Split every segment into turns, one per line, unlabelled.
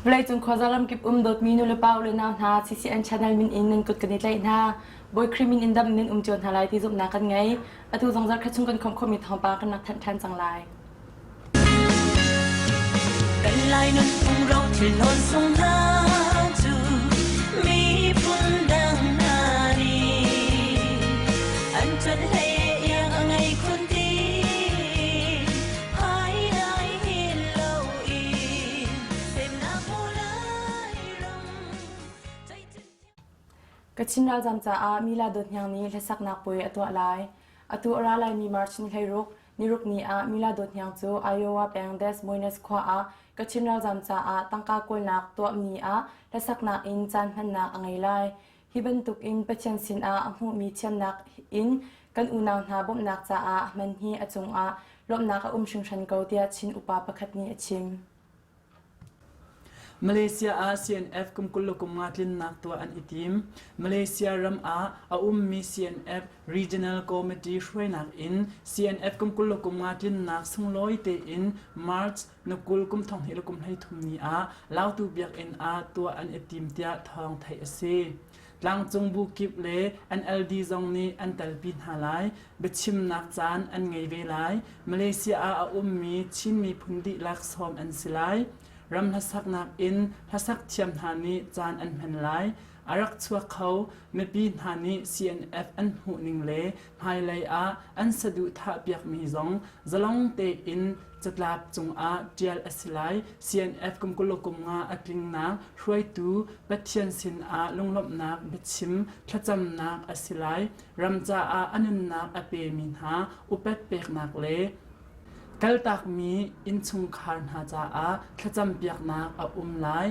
Vawleicung khuaza ramkip um dawtmi nulepa u le nau hna CCN channel min in nan kut kan i tlaih hna. Bawi Khrih min in dam nan um cio hna lai ti zumhnak kan ngei. Atu zong zarkhat chung kan khawmh khawhmi thawngpang kan rak thanh ṭhan cang lai.
Kan Lai nunphung ro thil hlawn sung hna cu miphun dang hna nih an cuanh hlei iang a ngei khun ti phai lai hin lo in semnak hmu lai ram
Kachin ralzam caah Mila Dawt Hniang nih hlasaknak puai a tuah lai. Atu a ra laimi March ni 16, niruk ni ah Mila Dawt Hniang cu Iowa peng Des Moines khua ah Kachin ralzam caah tangka kawlnak tuahmi ah hlasaknak in caan hmannak a ngei lai. Hi bantuk in Pathian sinah a hmuhmi thiamnak in kan unau hna bawmhnak caah a hman hi a cungah lawmhnak a um hringhran ko tiah Chin upa pakhat nih a chim.
Malaysia ah CNF kum 25 tlinnak tuah an i tim. Malaysia ram ah a ummi CNF Regional Committee hruainak in CNF kum 25 tlinnak sunglawi tein March na 20 kum 2023 ni ah Lautu Biakinn ah tuah an i tim tiah thawng theih a si. Tlangcung bu kip le NLD zong nih an telpi hna lai. Biachimnak caan an ngei ve lai. Malaysia ah a ummi Chin miphun dihlak sawm an si lai. Ram hlasaknak in hlasak thiam hna nih caan an hman lai. A rak chuak kho mipi hna nih CNF an hmuhning le hmailei ah an saduhthah piakmi zong zalong tein catlap cungah ṭial a si lai. CNF kum 25 a tlingnak hruaitu Pathian sinah lunglawmhnak biachim thlacamnak a si lai. Ram caah a nunnak a pemi hna upat peknak le kaltakmi innchungkhar hna caah thlacampiaknak a um lai.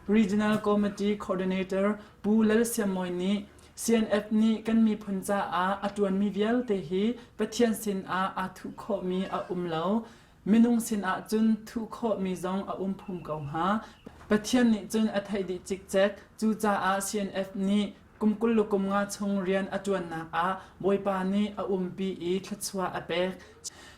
Regional Committee Coordinator Pu Lal Siam Mawi nih CNF nih kan miphun caah a ṭuanmi vialte hi Pathian sinah aa thuh khawhmi a um lo. Minung sinah cun thuh khawhmi zong a um phum ko hnga. Pathian nih cun a theih dih cikcek. Cucaah CNF nih kum 20 le kum nga chung rian a ṭuannak ah Bawipa nih a umpi i thluachuah a pek.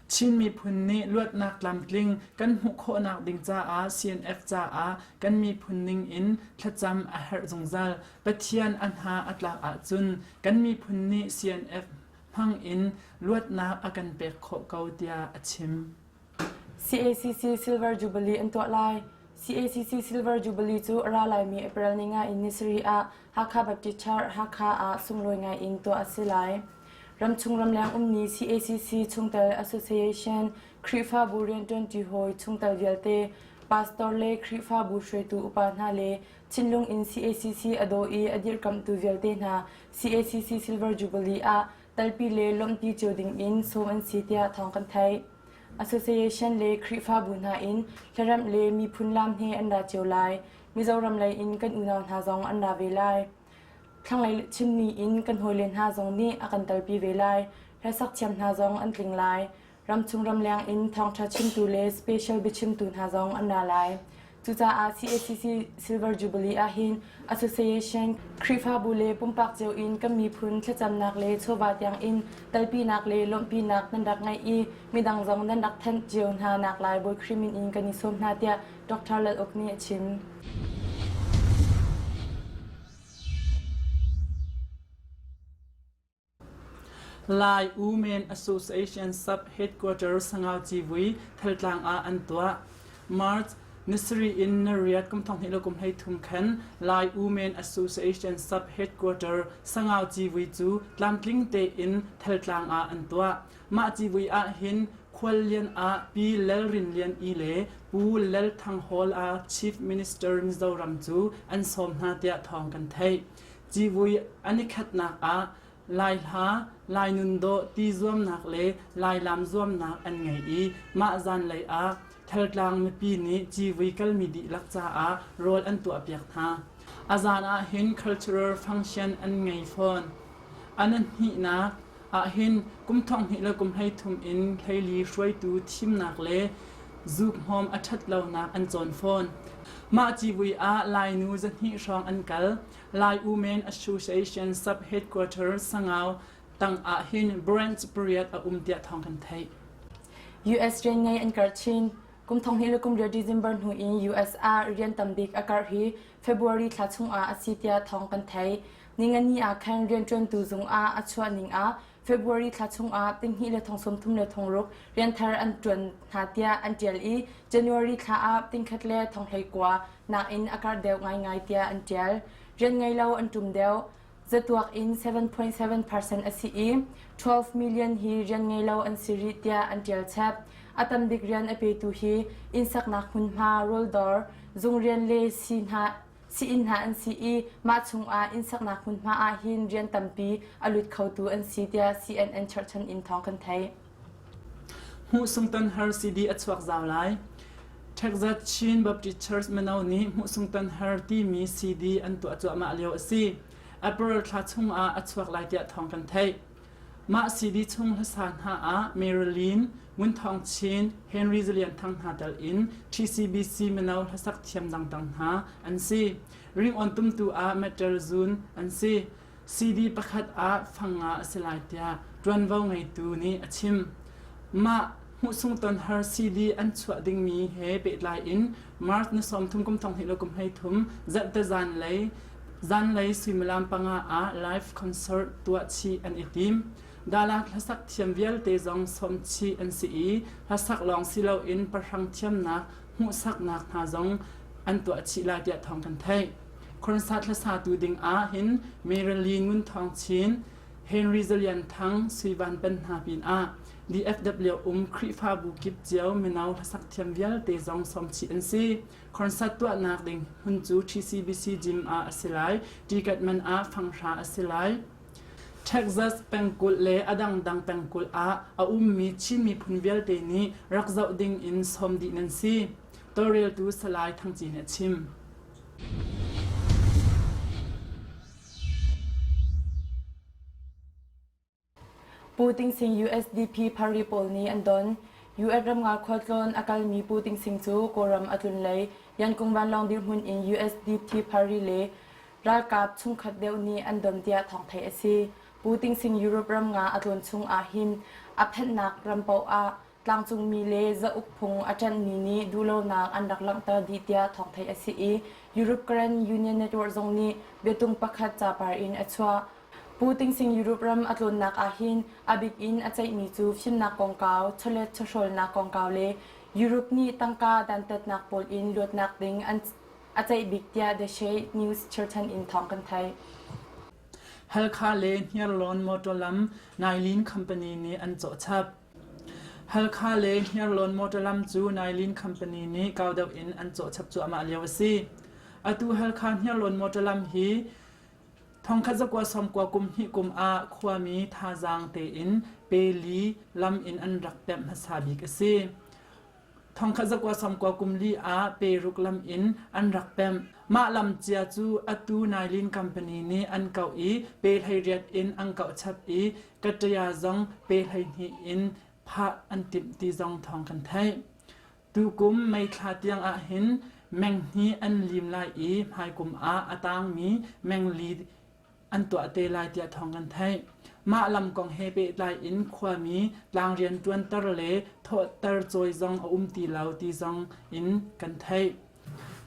Chin miphun nih luatnak tlamtling kan hmuh khawhnak ding caah CNF caah kan miphun ning in thlacam a herh zungzal. Pathian a hna a tlak ahcun kan miphun nih CNF hmang in luatnak a kan pek khawh ko tiah a chim.
CACC Silver Jubilee an tuah lai. CACC Silver Jubilee cu a ra laimi April ni nga in ni sarih ah Hakha Baptist Church Hakha ah sunglawi ngai in tuah a si lai. Ramchung ramleng ummi CACC chungtel association Khrihfabu rianṭuanṭi hawi chungtel vialte pastor le Khrihfabu hruaitu upa hna le thinlung in CACC a daw i a dirhkamhtu vialte hna CACC Silver Jubilee ah talpi le lawmhpi cio ding in sawm an si tiah thawng kan theih. Association le Khrihfabu hna in hlaremh le miphun laam he an ra cio lai. Mizoram lei in kan unau hna zong an ra ve lai. Thlanglei Chinmi in kan hawile hna zong nih a kan telpi ve lai. Hlasak thiam hna zong an tling lai. Ramchung ramleng in thawngṭha chimtu le special biachimtu hna zong an ra lai. Cucaah CACC Silver Jubilee ahhin Association, Khrihfabu le pumpak cio in kan miphun thlacamnak le chawva tiang in telpinak le lawmhpinak nan rak ngeih i midang zong nan rak thanh cio hna nak lai Bawi Khrih min in kan i sawm hna tiah Dr. Lal Uk nih a chim.
Lai Women Association Sub-Headquarter Sangau Civui Thaltlang ah an tuah. March ni sarih in ni riat kum 2023 khan Lai Women Association Sub-Headquarter Sangau Civui cu tlamtling tein Thaltlang ah an tuah. Mah civui ahhin khuallian ah Pi Lal Rin Lian I le Pu Lal Thang Hawl ah Chief Minister Mizoram cu an sawm hna tiah thawng kan theih. Civui an i khatnak ah Lai hla, Lai nun dawh ti zuamnak le Lai laam zuamnak an ngei i mah zanlei ah Thaltlang mipi nih civui kalmi dihlak caah rawl an tuahpiak hna. A zan ah hin cultural function an ngei fawn. A hnihnak ahhin kum 12 le kum 33 in 14 hruaitu thimnak le zukhmawm a ṭhat lonak an cawn fawn. Mah civui ah Lainu 200 hrawng an kal. Lai Women Association Sub-Headquarter Sangau tang ahhin branch pariat a um tiah thawng kan theih.
US rian ngei an karh chin. Kum 20 le kum riat December hnu in US ah rian tambik a karh hi February thla chungah a si tiah thawng kan theih. Ningani ah khan rianṭuantu zung ah a chuah ning ah February thla chungah tinghnih le thong 30 le thong ruk rian thar an ṭuan hna tiah an ṭial i January thla ah tingkhat le thong 19 nakin a karh deuh ngaingai tiah an ṭial. Rian ngei lo an ṭum deuh. Zatuak in 7.7% a si i 12 million hi rian ngei lo an si rih tiah an ṭial chap. A tam bik rian a petu hi innsaknak hmunhma, rawldawr, zung rian le sii hna sii-inn hna an si i mah chungah innsaknak hmunhma ah hin rian tampi a lut khotu an si tiah CNN cherhchan in thawng kan theih.
Hmuh sungtan har CD a chuak zau lai. Texas Chin Baptist Church mino nih hmuh sungtan har timi CD an tuah cuahmah lio a si. April thla chungah a chuak lai tiah thawng kan theih. Mah CD chung hlasa hna ah Marilyn, Ngun Thawng Chin, Henry Zalian Thang hna tel in TCBC mino hlasak thiam dangdang hna an si. Ringawn tumtu ah Metal Zun an si. CD pakhat ah fang nga a si lai tiah ṭuanvo ngeitu nih a chim. Mah hmuhsung tonhar CD an chuah dingmi he pehtlai in March ni 30 kum 20 le kum 23 zarhte zanlei zanlei suimilam panga ah live concert tuah chih an i tim. Dalat hlasak thiam vialte zong sawm chih an si i hlasak lawng si loin pahrang thiamnak hmuhsaknak hna zong an tuah chih lai tiah thawng kan theih. Concert hlasatu ding ah hin Marilyn Ngun Thawng Chin, Henry Zalian Thang, Sui Van Pen hna pinah DFW um Khrihfabu kip cio mino hlasak thiam vialte zong sawmchih an si. Concert tuahnak ding hmun cu TCBC gym ah a si lai. Ticket man ah fanghra a si lai. Texas pengkulh le a dangdang pengkulh ah a ummi Chin miphun vialte nih rak zoh ding in sawm dih nan si. Tawlreltu Salai Thang Ci nih a chim.
Pu Ting Sing USDP party pawl nih an don. US ramnga khualtlawn a kalmi Pu Ting Sing cu Kawlram a tlun lei Yankung vanlawng dirhmun in USDP party le ralkap chungkhat deuh nih an don tiah thawng theih a si. Pu Ting Sing Europe ram nga a tlawn chung ahhin a phenhnak ram paoh ah tlangcungmi le zauk phung a ṭanhmi nih duhlonak an rak langhter dih tiah thawng theih a si i Europe Karen Union Network zong nih biatung pakhat capar in a chuah. Pu Ting Sing Europe ram a tlawnnak ahhin a bik in a ceihmi cu fimnak kongkau, chawlet chawhrawlnak kongkau le Europe nih tangka dantatnak pawl in luatnak ding an a ceih bik tiah The Shade News cherchan in thawng kan theih.
Halkha le Hniarlawn motor lam Nailin Company nih an cawh chap. Halkha le Hniarlawn motor lam cu Nailin Company nih kau deuh in an cawh chap cuahmah lio a si. Atu Halkha Hniarlawn motor lam hi thongkhat zakua sawmkua kum hnih kum ah khuami thazaang tein peli lam in an rak pemh hmasa bik a si. Thongkhat zakua sawmkua kum li ah peruk lam in an rak pemh. Mah lam cia cu atu Nailin Company nih an kauh i pe 18 in an kauh chap i kataya zong pe 12 in phah an timh ti zong thawng kan theih. Tukum May thla tiang ah hin meng hnih an lim lai i hmaikum ah a tangmi meng li an tuah te lai tiah thawng kan theih. Mah lam kong he pehtlai in khuami tlangrian ṭuanter le thawhter cawi zong a um ti lo ti zong in kan theih.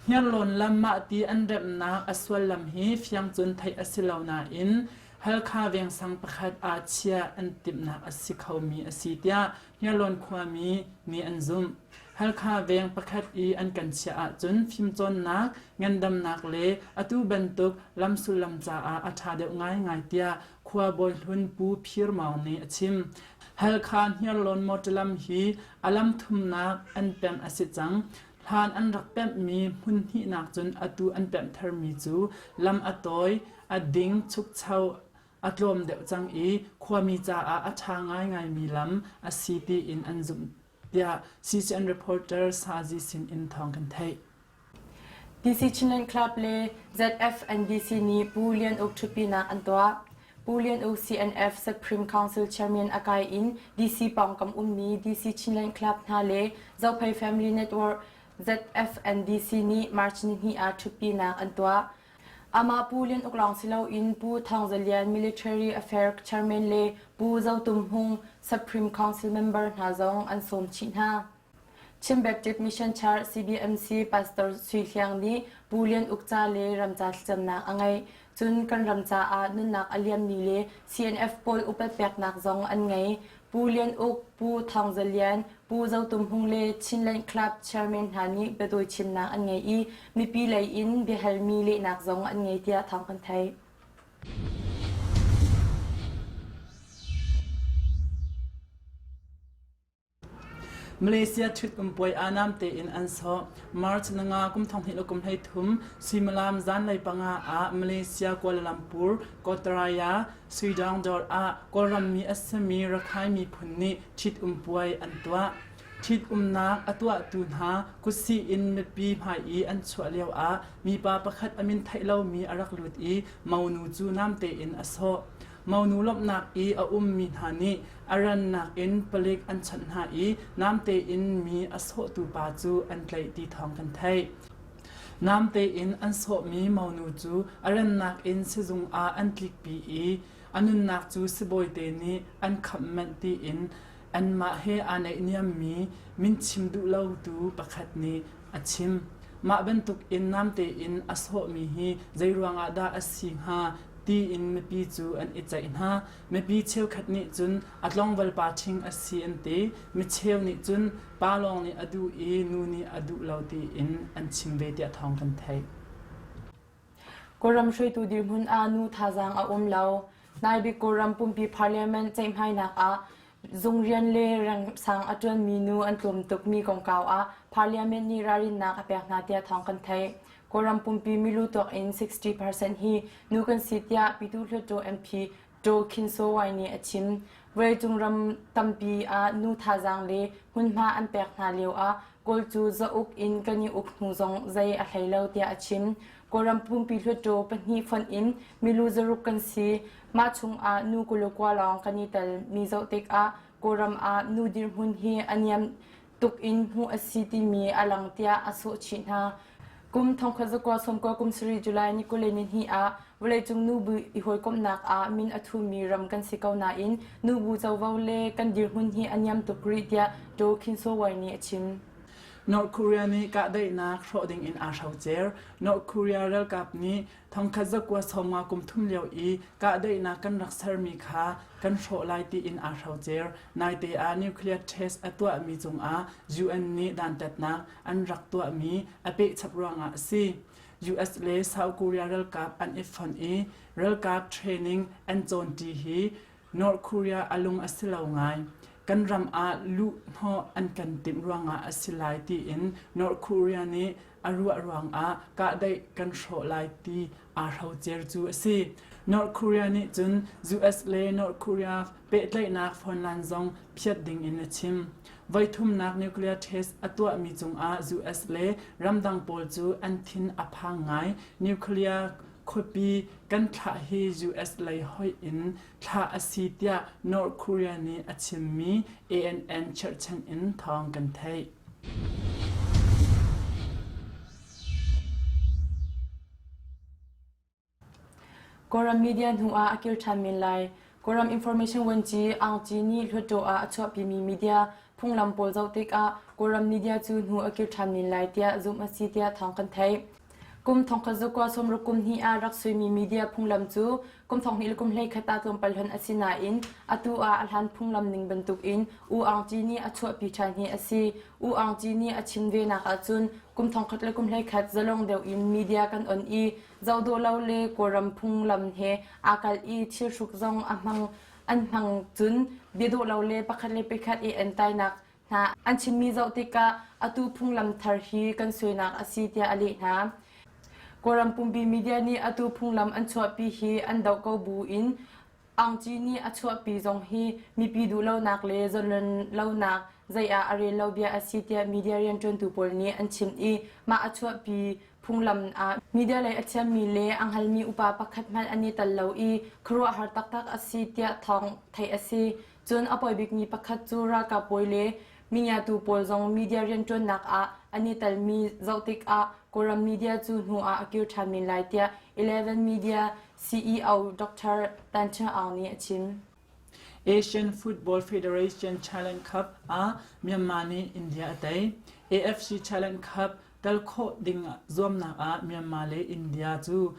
Hniarlawn lam mahti an remhnak a suallam hi fiang cun theih a si lo nain Halkha vengsang pakhat ah chiah an timhnak a si khomi a si tiah Hniarlawn khuami nih an zumh. Halkha veng pakhat i an kan chiah ahcun fimcawnnak, ngandamnak le atu bantuk lam sullam caah a ṭha deuh ngaingai tiah khua bawi hlun Pu Phir Maung nih a chim. Halkha Hniarlawn motor lam hi a lam thumnak an pemh a si cang. Hlan an rak pemhmi hmun hnihnak cun atu an pemh tharmi cu lam a tawi, a ding, chukcho a tlawm deuh cang i khuami caah a ṭha ngaingaimi lam a si tiin an zumh tiah CCN reporter Sazi sin in thawng kan theih.
DC Chinland Club le ZFNDC nih Pu Lian Uk ṭhutpinak an tuah. Pu Lian Uk CNF Supreme Council Chairman a kai in DC pawngkam ummi DC Chinland Club hna le Zophei Family Network ZFNDC nih March nihnih ah ṭhutpinak an tuah. Amah Pu Lian Uk lawng si loin Pu Thawng Za Lian Military Affair Chairman le Pu Zo Tum Hmung Supreme Council member hna zong an sawm chih hna. Chin Baptist Mission Church CBMC Pastor Sui Hliang nih Pu Lian Uk ca le ramca thlacamnak a ngeih. Cun kan ram caah nunnak a liammi le CNF pawl upat peknak zong an ngei. Pu Lian Uk, Pu Thawng Za Lian, Pu Zo Tum Hung le Chinland Club chairman hna nih biatawi chimnak an ngei i mipi lei in biahalmi lehnak zong an ngei tiah thawng kan theih.
Malaysia ṭhit-um puai ah namte in an sawh. March 5 kum 2023 suimilam zanlei panga ah Malaysia Kuala Lumpur Kotaraya Suidang dawr ah Kawlram mi a simi Rakhine miphun nih ṭhit-um puai an tuah. Ṭhit-umnak a tuahtu hna kutsih in mipi hmai i an chuah lioah mipa pakhat a min theih lomi a rak lut i monu cu namte in a sawh. Monu lawmhnak i a ummi hna nih a rannak in palik an chawnh hna i namte in mi a sawhtu pa cu an tlaih ti thawng kan theih. Namte in an sawhmi monu cu a rannak in sizung ah an tlikpi i a nunnak cu sibawite nih an khamh manh tiin anmah he aa naihniammi min chim duh lotu pakhat nih a chim. Mah bantuk in namte in a sawhmi hi zeiruang ah dah a si hnga tiin mipi cu an i ceih hna. Mipi cheukhat nih cun a tlangval pa ṭhing a si an ti. Micheu nih cun pa lawng nih a duh i nu nih a duh lo tiin an chim ve tiah thawng kan theih.
Kawlram hruaitu dirhmun ah nu thazaang a um lo. Naibik Kawlram pumpi parliament ceihmainak ah zung rian le rengsang a ṭuanmi nu an tlawm tukmi kongkau ah parliament nih ralrinnak a pek hna tiah thawng kan theih. Kawlram pumpi milu tuak in 60% hi nu kan si tiah Pyithu Hluttaw MP Daw Khin Saw Wai nih a chim. Vawleicung ram tampi ah nu thazaang le hmunhma an pek hna lio ah Kawl cu zauk in kan i uk hnu zong zei a hlei lo tiah a chim. Kawlram pumpi hluttaw pahnih fonh in milu zaruk kan si. Mah chungah nu 29 lawng kan i tel mi zoh tikah Kawlram ah nu dirhmun hi a niam tuk in hmuh a si timi a lang tiah a sawh chih hna. Kum 1990 kum sarih July ni 22 ah vawleicung nubu i hawikomhnak ah min a thumi ram kan si ko nain nubu covo le kan dirhmun hi a niam tuk rih tiah Daw Khin Saw Wai nih a chim.
North Korea nih kahdaihnak hrawh ding in aa hrocer. North Korea ralkap nih thongkhat zakua sawmnga kum thum lio i kahdaihnak kan rak sermi kha kan hrawh lai tiin aa hrocer. Naite ah nuclear test a tuahmi cungah UN nih dantatnak an rak tuahmi a pehchap ruangah a si. US le South Korea ralkap an i fonh i ralkap training an cawnṭi hi North Korea a lung a si lo ngai. Kan ram ah luh hnawh an kan timh ruangah a si lai tiin North Korea nih a ruah ruangah kahdaih kan hrawh lai ti aa hrocer cu a si. North Korea nih cun US le North Korea pehtlaihnak phone line zong phiat ding in a chim. Voithumnak nuclear test a tuahmi cungah US le ramdang pawl cu an thin a phang ngai. Nuclear khuapi kan thlah hi US lei hoih in thlah a si tiah North Korea nih a chimmi ANN cherhchan in thawng kan theih.
Kawlram media hnu ah a kir ṭhan men lai. Kawlram Information Vuanci Aung Kyi nih Hluttaw ah a chuahpimi media phunglam pawl zoh tikah Kawlram media cu hnu a kir ṭhan men lai tiah zumh a si tiah thawng kan theih. Kum 1960 kum hnih ah rak suimi media phunglam cu kum 2021 ah tlawmpal hon a si nain atu ah a hlan phunglam ning bantukin U Aung Kyi nih a chuahpi ṭhan hi a si. U Aung Kyi nih a chim ve nak ahcun kum 2021 zalong deuh in media kan on i zohdawh lo le Kawlram phunglam he aa kalh i thilhruk zong a hmang an hmang cun biadawh lo le pakhat le pakhat i entainak hna an chimmi zoh tikah atu phunglam thar hi kan suainak a si tiah a leh hna. Kawlram pumpi media nih atu phunglam an chuahpi hi an doh ko bu in Aung Kyi nih a chuahpi zong hi mipi duhlonak le zalonlonak zei ah a rel lo bia a si tiah media rianṭuantu pawl nih an chim i mah a chuahpi phunglam ah media lei a thiammi le a hngalmi upa pakhat hmanh an i tel lo i khuaruahhar taktak a si tiah thawng theih a si. Cun a poi bikmi pakhat cu ralkap bawi le mingiatu pawl zong media rianṭuannak ah an i telmi zoh tikah Kawlram media cu hnu ah a kir ṭhan men lai tiah Eleven Media CEO Dr. Tan Cheng Aung nih a chim.
Asian Football Federation Challenge Cup ah Myanmar nih India a tei. AFC Challenge Cup tel khawh ding zuamnak ah Myanmar le India cu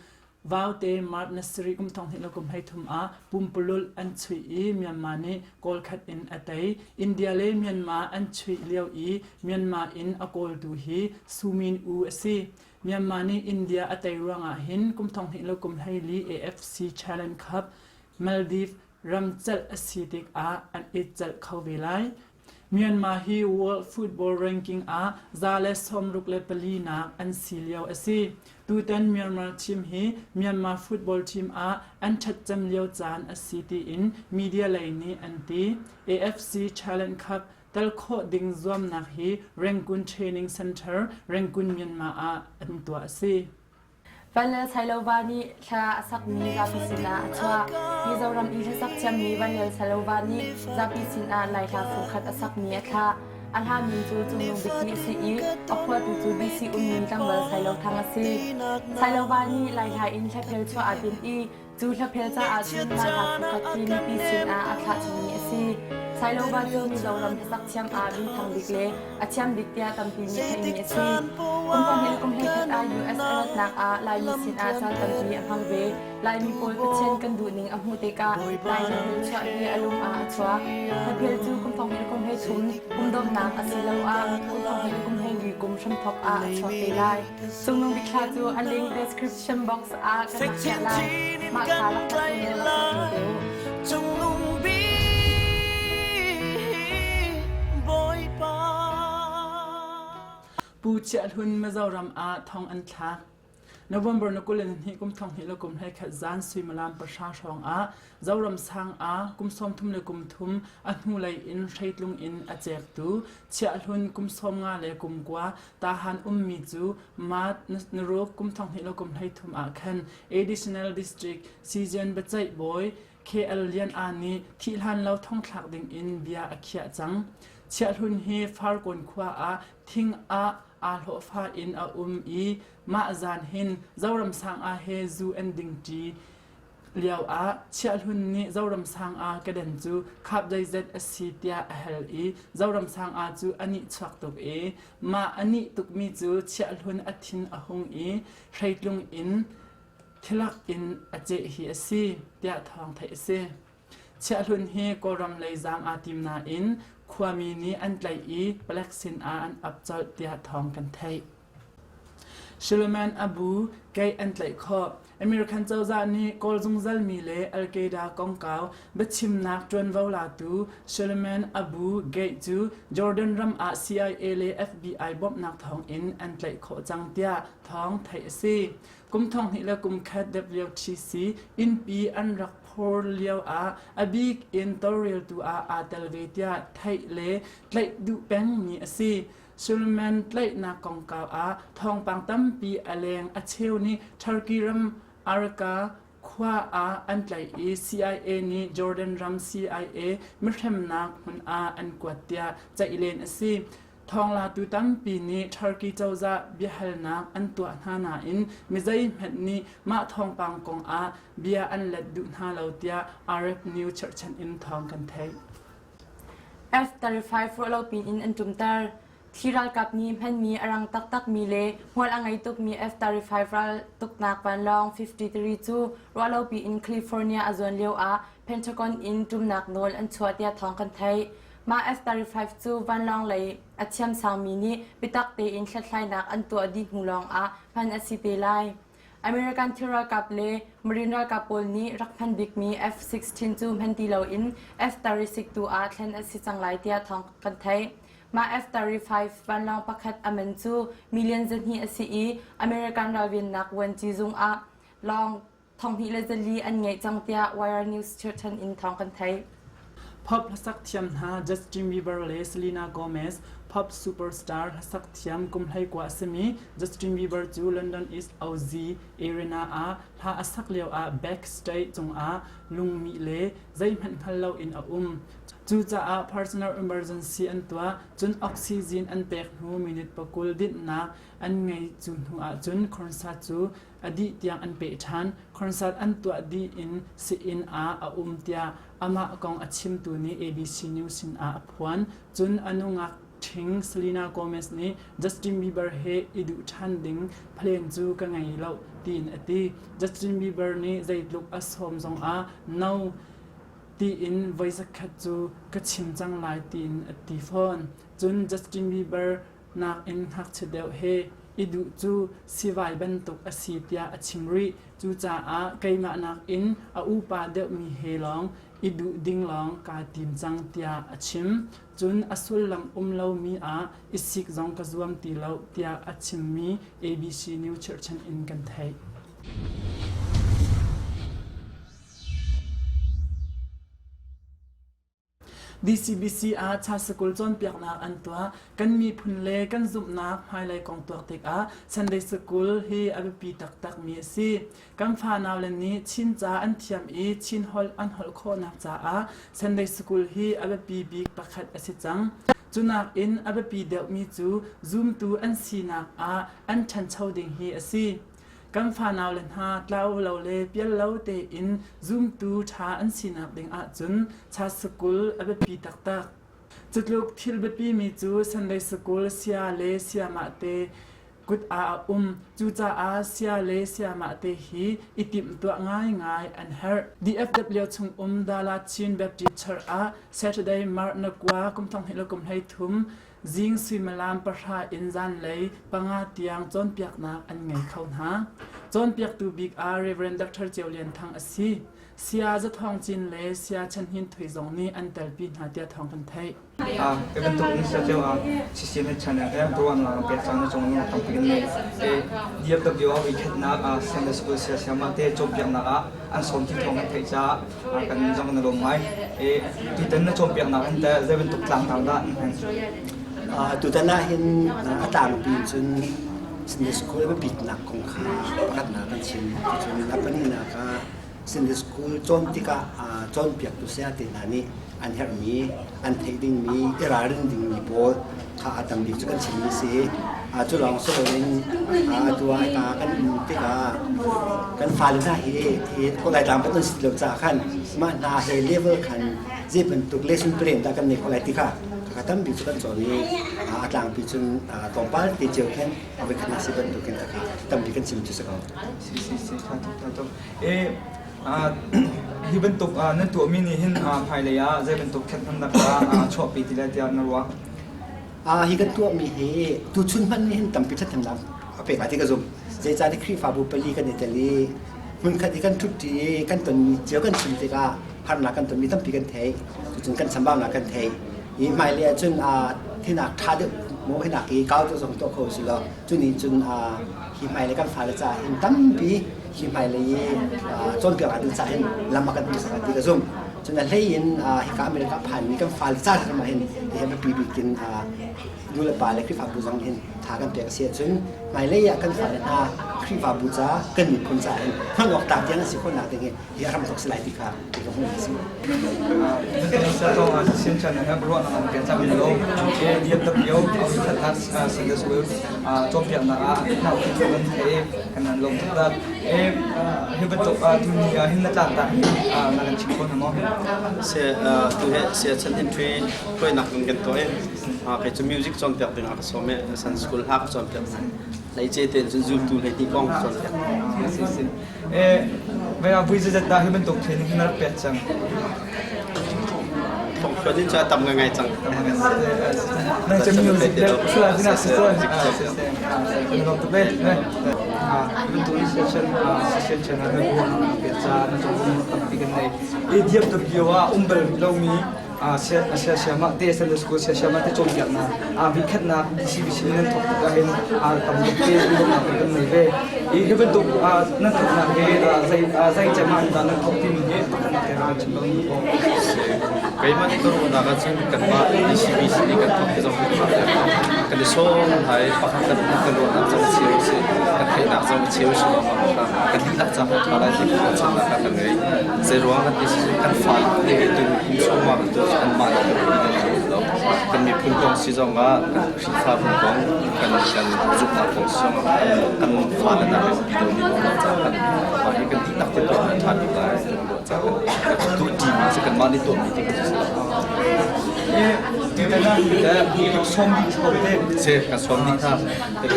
Vaute March na sarih kum thong hnih le kum 13 ah pumpululh an chuih i Myanmar nih goal khat in a tei. India le Myanmar an chuih lio i Myanmar in a kawltu hi Sumin U a si. Myanmar nih India a tei ruangah hin kum thong hnih le kum 14 AFC Challenge Cup Maldives ram celh a si tikah an i celh kho ve lai. Myanmar hi World Football Ranking ah 164 nak an si lio a si. Tutan Myanmar team hi Myanmar football team ah an ṭhat cem lio caan a si tiin media lei nih an ti. AFC Challenge Cup tel khawh ding zuamnak hi Rangoon Training Center, Rangoon, Myanmar ah an tuah a si.
Vanlal Sailova nih thla a sakmi zapi sinah a chuah. Mizoram i hlasak thiammi Vanlal Sailova nih zapi sinah Lai hla fungkhat a sakmi a thlah. A hla min cu Cungnung Bik ti a si i a phuahtu cu BC ummi tlangval Sailo Thang a si. Sailova nih Lai hla in hlaphel chuah aa tim i Cu hlaphel caah cun Lai hla fungkhat hi mipi sinah a thlah chungmi a si. Sailova cu Mizoram hlasak thiam ah minthang bik le a thiam bik tiah tampi nih theihmi a si. Kum pahnih le kum 11 ah US a ratnak ah Laimi sinah caan tampi a hmang ve. Laimi pawl Pathian kan duhning a hmuh tikah Lai hlaphel chuah hi a lung ah a chuak. Hlaphel cu kum thong le kum 13 kum donghnak asiloah kum thong le kum 14 kum hramthawk ah a chuak te lai. Cungnung bik thla cu a link description box ah kan rak chiah lai. Mah kha rak rak in rak rak te u.
Cungnung bik Bawipa.
Pu Chiah Hlun Mizoram ah thong an thlak. November na 22 kum thong hnih le kum hlei khat zan suimilam pahra hrawng ah Zoram sang ah kum sawmthum le kum thum a hnulei in hreitlung in a cektu Chiah Hlun kum 15 le kum kua Tahan ummi cu March naruk kum 12 le kum 13 ah khan Additional District Session biaceih bawi KL Lian A nih thihhlan lo thongthlak ding in bia a khiah cang. Chiahlun hi Farkawn khua ah thing ah aa hlawhfa in a um i mah zan hin Zoram sang ah he zu an dingṭi lio ah Chiahlun nih Zoram sang ah keden cu khap zeizat a si tiah a hal i Zoram sang ah cu a nih chuak tuk i mah a nih tukmi cu Chiahlun a thin a hung i hreitlung in thilak in a ceh hi a si tiah thawng theih a si. Chiahlun hi Kawlram lei zaam aa tim nain khuami nih an tlaih i palek sin ah an ap colh tiah thawng kan theih. Suleiman Abu Ghaith an tlaih khawh. American cozah nih Kawl zungzalmi le Al-Qaeda kongkau biachimnak ṭuanvo latu Suleiman Abu Ghaith cu Jordan ram ah CIA le FBI bawmhnak thawngin an tlaih khawh cang tiah thawng theih a si. Kum thong hnih le kum khat WTC innpi an rak phor lio ah a bik in tawlreltu ah aa tel ve tiah theih le tlaih duh pengmi a si. Sulman tlaihnak kongkau ah thawngpang tampi a leng. A cheu nih Turkey ram Arka khua ah an tlaih i CIA nih Jordan ram CIA mihremnak hmun ah an kuat tiah ceih len a si. Thawnglatu tampi nih Turkey cozah biahalnak an tuah hna nain mi zeihmanh nih mah thawngpang kong ah bia an let duh hna lo tiah Arab News cherhchan in thawng kan theih.
F-35 ruahlopi in an ṭumter. Thli ralkap nih hmanmi a rang taktakmi le hmual a ngei tukmi F-35 raltuknak vanlawng 53 cu ruahlopi in California a zuan lioah Pentagon in ṭumnak nawl an chuah tiah thawng kan theih. Mah F-35 cu vanlawng lei a thiamsangmi nih biatak tein hlathlainak an tuah dih hnu lawngah hman a si te lai. American thil ralkap le Marine ralkap pawl nih rak hman bikmi F-16 cu hman ti loin F-36 tu ah thlen a si cang lai tiah thawng kan theih. Mah F-35 vanlawng pakhat a man cu million 200 a si i American ralvennak vuanci zung ah lawng 2400 an ngeih cang tiah Wire News cherhchan in thawng kan theih.
Pop hlasak thiam hna Justin Bieber le Selena Gomez pop superstar hlasak thiam kum 19 a simi Justin Bieber cu London East OZ Arena ah hla a sak lioah backstage cungah lungmih le zeihmanh hngal loin a um. Cucaah personal emergency an tuah, cun oxygen an pek hnu minute 20 dinhnak an ngei cu hnu ahcun concert cu a dih tiang an peh ṭhan. Concert an tuah dih in sii-inn ah a um tiah Amah kong a chimtu nih ABC News sinah a phuan. Cun a nungak ṭhing Selena Gomez nih Justin Bieber he i duh ṭhan ding plan cu ka ngei lo tiin a ti. Justin Bieber nih zeitluk a sawm zongah no tiin voi zakhat cu ka chim cang lai tiin a ti fawn. Cun Justin Bieber nakin ngakchia deuh he i duh cu sivai bantuk a si tiah a chim rih. Cucaah keimah nakin a upa deuhmi he lawng i duh ding lawng kaa tim cang tiah a chim. Cun a sullam um lomi ah i sik zong ka zuam ti lo tiah a chimmi ABC News chirhchan in kan theih. DCBC ah Cha Sikul cawnpiaknak an tuah. Kan miphun le kan zumhnak hmailei kong tuak tikah Sunday School hi a biapi taktakmi a si. Kan fanau le nih Chin ca an thiam i Chin holh an holh khawhnak caah Sunday School hi a biapi bik pakhat a si cang. Cu nakin a biapi deuhmi cu zumtu an sinak ah an ṭhancho ding hi a si. Kan fanau le hna tlau lo le pial lo tein zumtu ṭha an sinak ding ahcun cha sikul a biapi taktak. Cutluk thil biapimi cu Sunday School saya le sayamah te kut ah a um. Cucaah saya le sayamah te hi i timhtuah ngaingai an herh. DFW chung um Dala Chin Baptist Church ah Saturday March na kua kum thong hnih le kum 13 Zing suimilam 9 in zanlei 5 tiang cawnpiaknak an ngei kho hna. Cawnpiaktu bik ah Rev. Dr. Ceu Lian Thang a si. Saya Za Thawng Cin le Saya Chan Hnin Thui zong nih an telpi hna tiah thawng kan theih.
Hi bantuk in sia ah CCM channel he ruahnak an pek cang na cung lung tampi kan ngei. DFW ah voikhatnak Sunday School sia siamah te cawnpiaknak ah an sawm ti thawng kan theih caah kan zong na lawm ngai. Tutan na cawnpiaknak hin teh zei bantuk tlangtar dah na hman?
Tutan ah hin a tlangpi cun Sunday School a biapitnak kong kha pakhatnak kan chim. Cun a pahnihnak ah Sunday School cawn tikah cawnpiaktu saya te hna nih an herhmi, an theih dingmi, i ralrin dingmi pawl kha a tam bik cu kan chimmi a si. Cu lawng si loin atu ah hika kan um tikah kan fale hna hi Laitlang bantuk an si lo caah khan mah hna he level khan zei bantuk lesson plan dah kan nei khawh lai ti kha kha tam bik cu kan cawn i a tlangpi cun tlawmpal te cio khin a voikhatnak si bantukin kha tampi kan chim cu si ko.
Si si si tha tuk tha tuk. E Hi bantuk nan tuahmi nih hin hmailei ah zei bantuk ṭhathnemnak dah chuahpi ti lai tiah na ruah?
Hi kan tuahmi hi tuchun hmanh nih hin tampi ṭhathnemnak a pek lai ti ka zumh. Zeicahtiah Khrihfabu pali kan i tel i hmunkhat i kan ṭhutṭi i kan tonmi cio kan chim tikah harnak kan tonmi tampi kan theih. Cucun kan chambaunak kan theih. I hmailei ahcun hinak ṭha deuh maw hinak i kau deuh zong tuah kho usih law cu nih cun hi hmailei kan fale caah hin tampi hi hmailei i cawnpiak ah ding caah hin lam a kan hmuhsak ti ka zumh. Cun a hlei in hika America phanmi kan fale ca hrim ah hin hi biapi bik in nu le pa le Khrihfabu zong hin tha kan pek a si ahcun hmailei ah kan fale hna Khrihfabu ca kan miphun ca hin hman awk tlak tiang an si khawhnak ding hi hi a hram thawk si lai ti kha ka hmuh a si.
Cawnpiaknak ah kan thei kan lawm taktak. Hi bantuk tuni ah hin na tlangtak hi na kan chim kho hna maw?
Se tu he sia chan entry hruainak in kan tuah i kei cu music cawnpiak ding ah ka sawm i Sun School hla ka cawnpiak hna. Leice tein cun zultu hleihnih kong ka cawnpiak.
Si si. Vei ah vui zeizat dah hi bantuk training hi na rak pek cang?
Thongthluan in cu a tam ngai cang.
Nang cu music deuh sula dina si cun. Bantuk in session session channel na bu pek ca na cung tampi kan nei. I diam tuk bio ah um bal lomi siasiamah te Sunday school siasiamah te cawnpiaknak vikhatnak DCBC nan thawk tik ahhin tam tuk te lawmhnak kan nei ve. I hi bantuk nan thawknak hi zei cem ah dah nan thawk timi hi pakhatnak te rak chim lo ni ko.
Keimah nih ka ruahnak ahcun kanmah DCBC nih kan thawk ti zong kan i sawm hai pakhat kan kan ruahnak zong cheu si kan theihnak zong cheu si kan dihlak ca ṭha lai ti ruahchannak kan ngei. Zei ruang kan ti si kan fa nih tu kum sawma bantuk cu anmah nih kan kan lo. Kan miphun kong si zong ah kan Khrihfabu kong kan kan zumhnak kong si zong ah kan fale nak in bi deuh mi ruahnak ca kan mah hi kan dihlak te tuah a ṭha bik lai kan ruah. ca kan tuah ṭimi si kanmah nih tuahmi ti kan si lo.
Tutan ah te sawm dih ko te.
Si kan sawm dih hna.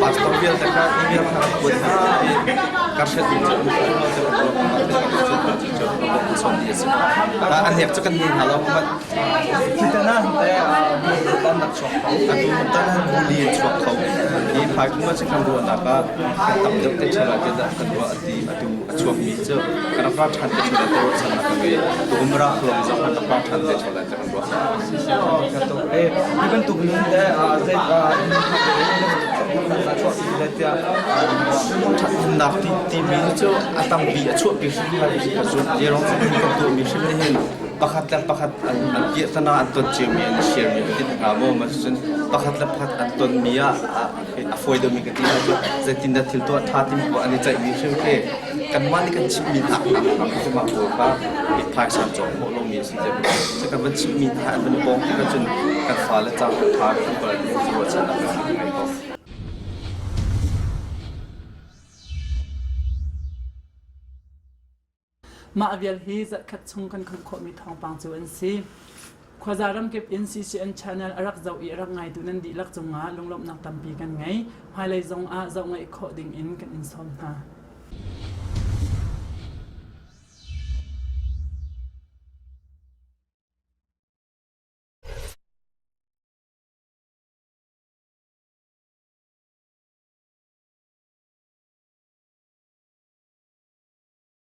Pastor vialte kha email kha rak kuat hna i ka hret mi cu sawm dih a si. An hnek cu kan ni hna lo.
Tutan ah te tan nak chuak kho.
Atu tan buli in chuak kho. Hi phai kuma cu kan ruahnak ah kan tam deuh te ṭhela te dah kan ruah ati atu a chuakmi cu kan rak ra ṭhan te ṭhela te ruahchannak ka ngei. Tukum ra khulam zong kan rak ra ṭhan te ṭhela te kan ruah.
Eh, hi bantuk nun te zei chuah tiah
ṭhathnemnak ti timi cu a tampi a chuahpi hrim lai ti ka zumh. Zeirong cu kan tuahmi hrim nih hin pakhat le pakhat an an piahtana an ton ciomi an i share-mi an ti hnga maw? Mah cucun pakhat le pakhat an tonmi ah a fawi deuhmi ka ti hna cu zeitindah thil tuah ṭha timi kong an i ceihmi hrim khi kanmah nih kan chimhmi hna cu mah pawl kha i phaisa cawk khawh lomi a si tiah cu kan van chimhmi hna an van pawng tikah cun kan fale ca kan ṭha kan kal ti ruahchannak kan ngei ko.
Mah vial hi zarhkhat chung kan khomh khawhmi thawngpang cu an si. Khuaza ramkip in CCN channel a rak zoh i a rak ngaitu nan dihlak cungah lunglawmhnak tampi kan ngei. Hmailei zongah zoh ngaih khawh dingin kan in sawm hna.